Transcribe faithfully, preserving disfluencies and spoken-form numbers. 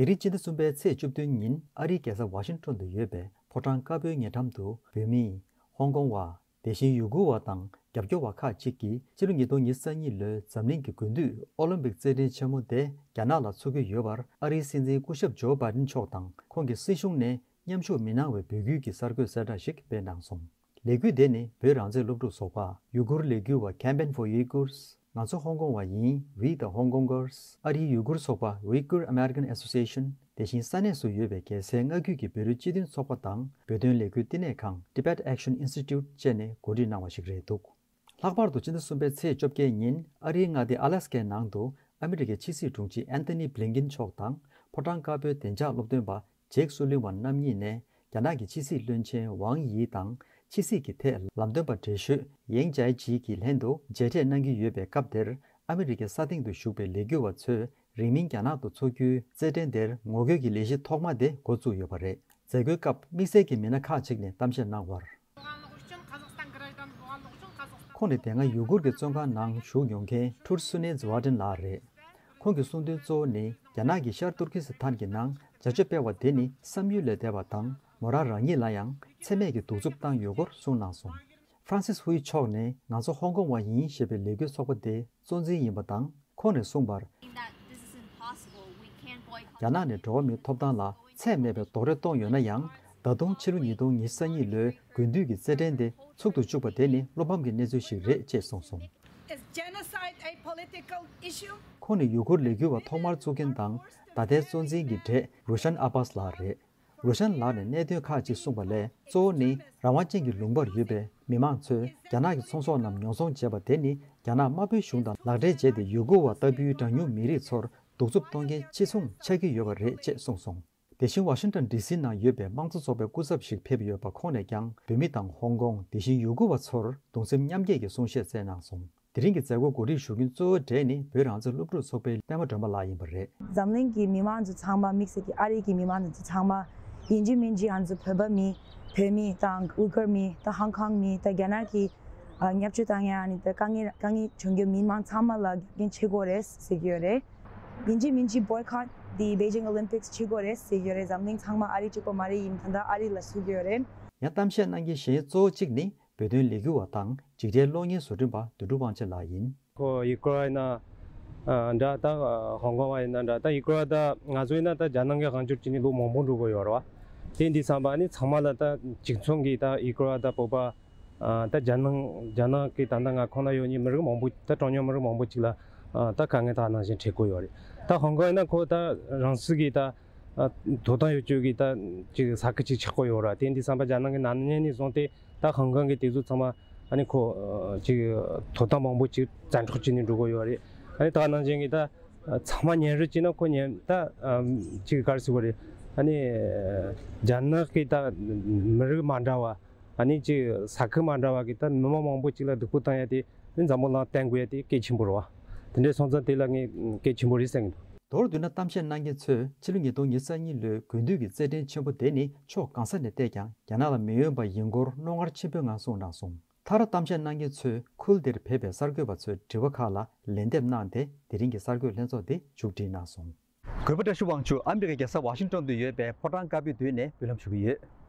དེ་རིང་སྤྱི་ཟླ་གསུམ་པའི་ཚེས་བཅུ་བདུན་ཉིན་ཨ་རིའི་རྒྱལ་ས་ཝ་ཤིང་ཊོན་དུ་ཡོད་པའི་ཕོ་བྲང་དཀར་པོའི་ཉེ་འགྲམ་དུ་བོད་མི། ཧོང་ཀོང་བ། དེ་བཞིན་ཡུ་གུར་བ་དང་རྒྱབ་སྐྱོར་བ་ཁག་ཅིག་གིས་ཕྱི་ལོ་ཉིས་སྟོང་ཉི་ཤུ་རྩ་གཉིས་ལོའི་འཛམ་གླིང་གི་དགུན་དུས་ཨོ་ལིམ་པིག་རྩེད་འགྲན་ཆེན་མོ་དེ་རྒྱ་ནག་ལ་འཚོགས་ཀྱི་ཡོད་པར་ཨ་རིའི་སྲིད་འཛིན་སྐུ་ཞབས་ཇོ་བྷའི་ཌེན་མཆོག་དང་ཁོང་གི་སྲིད་གཞུང་ནས་མཉམ་ཞུགས་མི་གནང་བའི་འབོད་སྐུལ་གྱི་གསར་འགོད་གསལ་བསྒྲགས་ཤིག་སྤེལ་གནང་སོང་། ལས་འགུལ་དེ་ནི་བོད་རང་བཙན་སློབ་ཕྲུག་ཚོགས་པ། ཡུ་གུར་ལས་འགུལ་བ། Campaign for Uyghurs། ང་ཚོ་ཧོང་ཀོང་བ་ཡིན། We the Hong Kongers། ཨ་རིའི་ཡུ་གུར་ཚོགས་པ། Uyghur American Association། དེ་བཞིན་ས་གནས་སུ་ཡོད་པའི་རྒྱལ་སའི་མངའ་ཁུལ་གྱི་བོད་རིགས་སྤྱི་མཐུན་ཚོགས་པ་དང་བོད་དོན་ལས་འགུལ་བསྟི་གནས་ཁང་། Tibet Action Institute། བཅས་ནས་གོ་སྒྲིག་གནང་བ་ཞིག་རེད་འདུག། ལྷག་པར་དུ་སྤྱི་ཟླ་གསུམ་པའི་ཚེས་བཅོ་བརྒྱད་ཉིན་ཨ་རིའི་མངའ་སྡེ་ཨ་ལ་སི་ཀའི་ནང་དུ་ཨ་མི་རི་ཀའི་ཕྱི་སྲིད་དྲུང་ཆེ་ཨན་ཐོ་ནི་བྷི་ལིན་ཀིན་མཆོག་དང་ཕོ་བྲང་དཀར་པོའི་བདེ་འཇགས་སློབ་སྟོན་པ་ཇེག་སུ་ལི་ཝན་རྣམ་གཉིས་ནས་རྒྱ་ནག་གི་ཕྱི་སྲིད་བློན་ཆེན་ཝང་ཡི་དང་ཕྱི་སྲིད་ཀྱི་ཐད་ལམ་སྟོན་པ་བགྲེས་ཤོས་ཡེང་ཅའེ་ཅི་གི་ལྷན་དུ་མཇལ་འཕྲད་གནང་གི་ཡོད་པའི་སྐབས་དེར་ཨ་མི་རི་ཀའི་ས་སྟེང་དུ་བཞུགས་པའི་ལས་འགུལ་བ་ཚོས་རིང་མིན་རྒྱ་ནག་ཏུ་འཚོགས་རྒྱུའི་རྩེད་འགྲན་དེར་ངོ་རྒོལ་གྱི་ལས་གཞི་ཐོག་མ་དེ་འགོ་བཙུགས་ཡོད་པ་རེད། མཛད་སྒོའི་སྐབས་དམིགས་བསལ་གྱི་མི་སྣ་ཁག་ཅིག་ནས་གཏམ་བཤད་གནང་བར། ཁོང་ནི་དེ་སྔ་ཡུ་གུར་གྱི་བཙོན་ཁང་ནང་བཞུགས་མྱོང་མཁན་ཁྲུར་སུ་ནེ་ཛི་ཝ་ཏན་ལགས་རེད། ཁོང་གི་གསུང་དོན་གཙོ་བོ་ནི་རྒྱ་ནག་གིས་ཤར་ཏུར་ཀི་སི་ཐན་གྱི་ནང་བྱ་སྤྱོད་སྤེལ་བ་དེ་ནི་བསམ་ཡུལ་ལས་འདས་པ་དང་མོ་རང་རང་ཉིད་ལ་ཡང་འཚེ་མེད་ཀྱི་གདུག་རྩུབ་བཏང་ཡོད་སྐོར་གསུངས་གནང་སོང་། ཧྥ་རན་སིས་ཧུའི་མཆོག་ནས་ང་ཚོ་ཧོང་ཀོང་བ་ཡིན་ཞེས་པའི་ལས་འགུལ་ཚོགས་པ་དེ་གཙོ་འཛིན་ཡིན་པ་དང་ཁོང་ནས་གསུངས་པར། རྒྱ་ནག་ནས་འགྲོ་བ་མིའི་ཐོབ་ཐང་ལ་ཚད་མེད་པའི་རྡོག་རོལ་གཏོང་ཡོད་ན་ཡང་། ད་དུང་ཕྱི་ལོ་ཉིས་སྟོང་ཉི་ཤུ་རྩ་གཉིས་ལོའི་དགུན་དུས་ཀྱི་རྩེད་འགྲན་དེ་ཚུགས་སུ་བཅུག་པ་དེ་ནི་བློ་ཕམ་གྱི་གནས་ཚུལ་ཞིག་རེད་ཅེས་གསུངས་སོང་། It's genocide a political issue? ཁོང་ནི་ཡུ་གུར་ལས་འགུལ་བ་ཐོག་མར་བཙུགས་མཁན་དང་ད་ལྟའི་གཙོ་འཛིན་གྱི་གྲས་རུ་ཤན་ཨ་བྷས་ལགས་རེད། རུ་ཤན་ལགས་ནས་གནད་དོན་ཁག་ཅིག་གསུངས་པ་ལས་གཙོ་བོ་ནི་རང་དབང་ཅན་གྱི་ལུང་པར་ཡོད་པའི་མི་མང་ཚོས་རྒྱ་ནག་གི་ཚོང་ཟོག་རྣམས་ཉོ་ཚོང་བྱས་པ་དེ་ནི་རྒྱ་ནག་དམར་པོའི་གཞུང་དང་ལག་འབྲེལ་བྱས་ཏེ་ཡུ་གུར་བ་ལྟ་བུའི་གྲངས་ཉུང་མི་རིགས་ཚོར་གདུག་རྩུབ་གཏོང་མཁན་གཅིག་མཚུངས་ཆགས་ཀྱི་ཡོད་པ་རེད་ཅེས་གསུངས་སོང་། དེ་བཞིན་ཝ་ཤིང་ཊོན་ཌི་སི་ནང་ཡོད་པའི་དམངས་གཙོ་ཚོགས་པའི་སྐུ་ཚབ་ཞིག་ཕེབས་ཡོད་པ་ཁོང་ནས་ཀྱང་བོད་མི་དང་ཧོང་ཀོང་དེ་བཞིན་ཡུ་གུར་བ་ཚོར་གདུང་སེམས་མཉམ་སྐྱེད་ཀྱི་གསུང་བཤད་བསྩལ་གནང་སོང་། དེ་རིང་གི་མཛད་སྒོ་གོ་སྒྲིག་ཞུ་མཁན་གཙོ་བོ་གྲས་ནི་བོད་རང་བཙན་སློབ་ཕྲུག་ཚོགས་པའི་པད་མ་སྒྲོལ་མ་ལགས་ཡིན་པ་རེད། འཛམ་གླིང་གི་མི་མང་ཚོ་ཚང་མ་དམིགས་བསལ་གྱི་ཨ་རི་གི་མི་མང་ཚོ་ཚང་མ་ཡིན་གཅིག་མིན་གཅིག་ང་ཚོ་བོད་པ་མི་བོད་མི་དང་ཝི་གུར་མི་དང་ཧང་ཀང་མི་དང་རྒྱ་ནག་གི་ཨ་བརྙས་བཅོས་བཏང་ཡ་ནི་དང་དཀའ་ངལ་དཀའ་ངལ་བྱུང་རྒྱུ་མི་མང་ཚང་མ་ལ་འགན་འཁྱེར་དགོས་རེད་ཟེར་གྱི་ཡོད་རེད། ཡིན་གཅིག་མིན་གཅིག་boycott the Beijing Olympics བྱེད་དགོས་རེད་ཟེར་གྱི་ཡོད་རེད། འཛམ་གླིང་ཚང་མ་ཨ་རི་གཅིག་པོ་མ་རེད། ཡིན་ད་ལྟ་ཨ་རི་ལ་ཟེར་གྱི་ཡོད་རེད། ཡང་གཏམ་བཤད་གནང་མཁན་གཞན་གཙོ་བོ་གཅིག་ནི་བོད་དོན་ལས་འགུལ་བ་དང་འཇིགས་བྲལ་གློག་བརྙན་བཟོ་སྐྲུན་པ་དོན་གྲུབ་དབང་ཆེན་ལགས་ཡིན། ཁོ་ཡུ་གུར་བ་ཡིན་ན་འདྲ་ད་ཧོང་ཀོང་བ་ཡིན་ན་འདྲ་ད་ཡུ་གུར་བ་ད་ང་ཚོ་ཡིན་ན་ད་རྒྱ་ནག་གི་དབང་སྒྱུར་བྱས་ནས་ལོ་མང་པོ་འགྲོ་གི་ཡོད་རེད་བ། དེ་འདི་བསམ་པ་ནི་ཚང་མ་ལ་ད་གཅིག་མཚུངས་ཀྱི་ད་ཡུ་གུར་བ་ད་བོད་པ་ད་རྒྱ་ནག་རྒྱ་ནག་གི་ད་ལྟ་ང་ཁོང་ན་ཡོད་ནི་མི་རིགས་མང་པོ་ད་གྲངས་ཉུང་མི་རིགས་མང་པོ་ཅིག་ལ་ད་དཀའ་ངལ་ད་ནང་བཞིན་འཕྲད་གི་ཡོད་རེད། ད་ཧོང་ཀོང་ཡིན་ན་ཁོ་ད་རང་སྲིད་ཀྱི་ད་ཐོབ་ཐང་ཡོད་རྒྱུ་གི་ད་ཅིག་ས་ཁུལ་ཅིག་ཆགས་གི་ཡོད་རེད། དེ་འདི་བསམ་པ་རྒྱ་ནག་གི་ནང་ནས་བཟུང་སྟེ། ད་ཧང་ཀང་གི་དེ་ཚོ་ཚང་མ་ཨ་ནི་ཁོ་ཅིག་ཐོབ་ཐང་མང་པོ་ཅིག་བཙན་འཕྲོག་བྱས་ནས་འགྲོ་གི་ཡོད་རེད། ཨ་ནི་ད་ནང་བཞིན་གྱི་ད་ཚང་མ་ཉན་རེ་བྱས་ན་ཁོ་ཉན་ད་ཅིག་ག་རེ་ཟེར་དགོས་རེད། ཨ་ནི་རྒྱ་ནག་གི་ད་མི་རིགས་མ་འདྲ་བ། ཨ་ནི་ཅིག་ས་ཁུལ་མ་འདྲ་བ་གི་ད་མི་མང་མང་པོ་ཅིག་ལ་སྡུག་པོ་བཏང་ཡ་དེ་ནི་འཛམ་བུ་གླིང་བསྟན་དགོས་ཡ་དེ་གལ་ཆེན་པོ་རེད་བ། དེ་འདྲའི་སོང་ཙང་དེ་ལ་ངས་གལ་ཆེན་པོ་རེད་བསམ་གྱི་འདུག། མདོར་བསྡུས་ན་གཏམ་བཤད་གནང་མཁན་ཚོས་ཕྱི་ལོ་ཉིས་སྟོང་ཉི་ཤུ་རྩ་གཉིས་ལོའི་དགུན་དུས་ཀྱི་རྩེད་འགྲན་ཆེན་པོ་དེ་ནི་ཕྱོགས་གང་ས་ནས་བལྟས་ཀྱང་རྒྱ་ནག་ལ་མི་འོས་པ་ཡིན་སྐོར་རྣོ་ངར་ཆེན་པོའི་ངང་གསུངས་གནང་སོང་། མཐར་གཏམ་བཤད་གནང་མཁན་ཚོས་ཁུལ་དེར་ཕེབས་པའི་གསར་འགོད་པ་ཚོའི་དྲི་བ་ཁག་ལ་ལན་འདེབས་གནང་སྟེ་དེ་རིང་གི་གསར་འགོད་ལྷན་ཚོགས་འདི་མཇུག་སྒྲིལ་གནང་སོང་། གུས་པ་བཀྲ་ཤིས་དབང་ཕྱུག་ཨ་མི་རི་ཀའི་རྒྱལ་ས་ཝ་ཤིང་ཊོན་དུ་ཡོད་པའི་ཕོ་བྲང་དཀར་པོའི་མདུན་ནས་འབུལ་ལམ་ཞུ་གི་ཡོད།